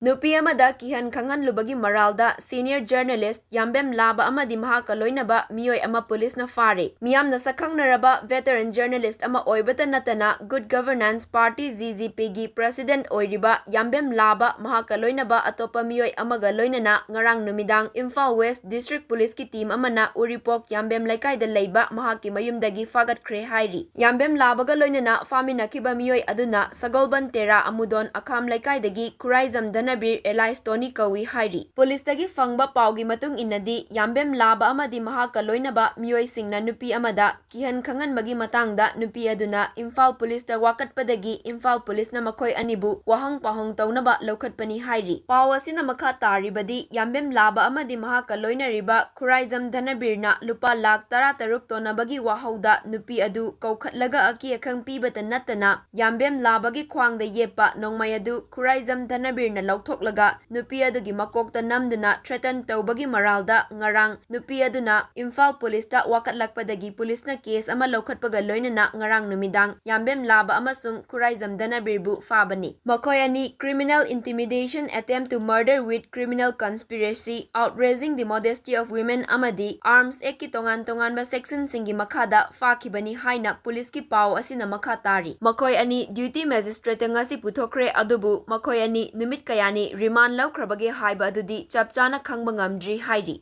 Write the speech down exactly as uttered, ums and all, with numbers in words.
ꯅꯨꯄꯤ ꯑꯃꯗ ꯀꯤꯍꯟ ꯈꯪꯍꯟꯂꯨꯕꯒꯤ ꯃꯔꯥꯜꯗ senior journalist ꯌꯥꯝꯕꯦꯝ ꯂꯥꯕ ꯑꯃꯗꯤ ꯃꯍꯥꯛꯀ ꯂꯣꯏꯅꯕ ꯃꯤꯑꯣꯏ ꯑꯃ ꯄꯨꯂꯤꯁꯅ ꯐꯥꯔꯦ꯫ ꯃꯤꯌꯥꯝꯅ ꯁꯛꯈꯪꯅꯔꯕ veteran journalist ꯑꯃ ꯑꯣꯏꯕꯇ ꯅꯠꯇꯅ Good Governance Party, G G P ꯒꯤ president ꯑꯣꯏꯔꯤꯕ ꯌꯥꯝꯕꯦꯝ ꯂꯥꯕ ꯃꯍꯥꯛꯀ ꯂꯣꯏꯅꯕ ꯑꯇꯣꯞꯄ ꯃꯤꯑꯣꯏ ꯑꯃꯒ ꯂꯣꯏꯅꯅ ꯉꯔꯥꯡ ꯅꯨꯃꯤꯗꯥꯡ ꯏꯝꯐꯥꯜ West District Police ꯀꯤ team ꯑꯃꯅ ꯎꯔꯤꯄꯣꯛ ꯌꯥꯝꯕꯦꯝ ꯂꯩꯀꯥꯏꯗ ꯂꯩꯕ ꯃꯍꯥꯛꯀꯤ ꯃꯌꯨꯝꯗꯒꯤ ꯐꯥꯒꯠꯈ꯭ꯔꯦ ꯍꯥꯏꯔꯤ꯫ ꯌꯥꯝꯕꯦꯝ ꯂꯥꯕꯒ ꯂꯣꯏꯅꯅ ꯐꯥꯃꯤꯟꯅꯈꯤꯕ ꯃꯤꯑꯣꯏ ꯑꯗꯨꯅ ꯁꯒꯣꯜꯕꯟ ꯇꯦꯔꯥ ꯑꯃꯨꯗꯣꯟ ꯑꯈꯥꯝ ꯂꯩꯀꯥꯏꯗꯒꯤ ꯈꯨꯔꯥꯏꯖꯝ ꯙꯅꯕꯤꯔ alias ꯇꯣꯅꯤ ꯀꯧꯏ ꯍꯥꯏꯔꯤ꯫ ꯄꯨꯂꯤꯁꯇꯒꯤ ꯐꯪꯕ ꯄꯥꯎꯒꯤ ꯃꯇꯨꯡ ꯏꯟꯅꯗꯤ, ꯌꯥꯝꯕꯦꯝ ꯂꯥꯕ ꯑꯃꯗꯤ ꯃꯍꯥꯛꯀ ꯂꯣꯏꯅꯕ ꯃꯤꯑꯣꯏꯁꯤꯡꯅ ꯅꯨꯄꯤ ꯑꯃꯗ ꯀꯤꯍꯟ ꯈꯪꯍꯟꯕꯒꯤ ꯃꯇꯥꯡꯗ ꯅꯨꯄꯤ ꯑꯗꯨꯅ ꯏꯝꯐꯥꯜ ꯄꯨꯂꯤꯁꯇ ꯋꯥꯀꯠꯄꯗꯒꯤ ꯏꯝꯐꯥꯜ ꯄꯨꯂꯤꯁꯅ ꯃꯈꯣꯏ ꯑꯅꯤꯕꯨ ꯋꯥꯍꯪ ꯄꯥꯎꯍꯪ ꯇꯧꯅꯕ ꯂꯧꯈꯠꯄꯅꯤ ꯍꯥꯏꯔꯤ꯫ ꯄꯥꯎ ꯑꯁꯤꯅ ꯃꯈꯥ ꯇꯥꯔꯤꯕꯗꯤ, ꯌꯥꯝꯕꯦꯝ ꯂꯥꯕ ꯑꯃꯗꯤ ꯃꯍꯥꯛꯀ ꯂꯣꯏꯅꯔꯤꯕ ꯈꯨꯔꯥꯏꯖꯝ ꯙꯅꯕꯤꯔꯅ ꯂꯨꯄꯥ ꯂꯥꯈ ꯇꯔꯥꯇꯔꯨꯛ ꯇꯣꯟꯅꯕꯒꯤ ꯋꯥꯍꯧꯗ ꯅꯨꯄꯤ ꯑꯗꯨ ꯀꯧꯈꯠꯂꯒ ꯑꯀꯤ ꯑꯈꯪ ꯄꯤꯕꯇ ꯅꯠꯇꯅ, ꯌꯥꯝꯕꯦꯝ ꯂꯥꯕꯒꯤ ꯈ꯭ꯋꯥꯡꯗ ꯌꯦꯞꯄ ꯅꯣꯡꯃꯩ ꯑꯗꯨ ꯈꯨꯔꯥꯏꯖꯝ ꯙꯅꯕꯤꯔꯅ ꯂꯧꯊꯣꯛꯂꯒ ꯅꯨꯄꯤ ꯑꯗꯨꯒꯤ ꯃꯀꯣꯛꯇ ꯅꯝꯗꯨꯅ threaten ꯇꯧꯕꯒꯤ ꯃꯔꯥꯜꯗ ꯉꯔꯥꯡ ꯅꯨꯄꯤ ꯑꯗꯨꯅ ꯏꯝꯐꯥꯜ ꯄꯨꯂꯤꯁꯇ ꯋꯥꯀꯠꯂꯛꯄꯗꯒꯤ ꯄꯨꯂꯤꯁꯅ case ꯑꯃ ꯂꯧꯈꯠꯄꯒ ꯂꯣꯏꯅꯅ ꯉꯔꯥꯡ ꯅꯨꯃꯤꯗꯥꯡ ꯌꯥꯝꯕꯦꯝ ꯂꯥꯕ ꯑꯃꯁꯨꯡ ꯈꯨꯔꯥꯏꯖꯝ ꯙꯅꯕꯤꯔꯕꯨ ꯐꯥꯕꯅꯤ꯫ ꯃꯈꯣꯏ ꯑꯅꯤ criminal intimidation, attempt to murder with criminal conspiracy, outraging the modesty of women ꯑꯃꯗꯤ Arms Act ꯀꯤ ꯇꯣꯉꯥꯟ ꯇꯣꯉꯥꯟꯕ section ꯁꯤꯡꯒꯤ ꯃꯈꯥꯗ ꯐꯥꯈꯤꯕꯅꯤ ꯍꯥꯏꯅ ꯄꯨꯂꯤꯁꯀꯤ ꯄꯥꯎ ꯑꯁꯤꯅ ꯃꯈꯥ ꯇꯥꯔꯤ꯫ ꯃꯈꯣꯏ ꯑꯅꯤ duty magistrate ꯇ ꯉꯁꯤ ꯄꯨꯊꯣꯛꯈ꯭ꯔꯦ, ꯑꯗꯨꯕꯨ ꯃꯈꯣꯏ ꯑꯅꯤ ꯅꯨꯃꯤꯠ ꯀꯌꯥꯅꯤ remand ꯂꯧꯈ꯭ꯔꯕꯒꯦ ꯍꯥꯏꯕ ꯑꯗꯨꯗꯤ ꯆꯞ ꯆꯥꯅ ꯈꯪꯕ ꯉꯝꯗ꯭ꯔꯤ ꯍꯥꯏꯔꯤ꯫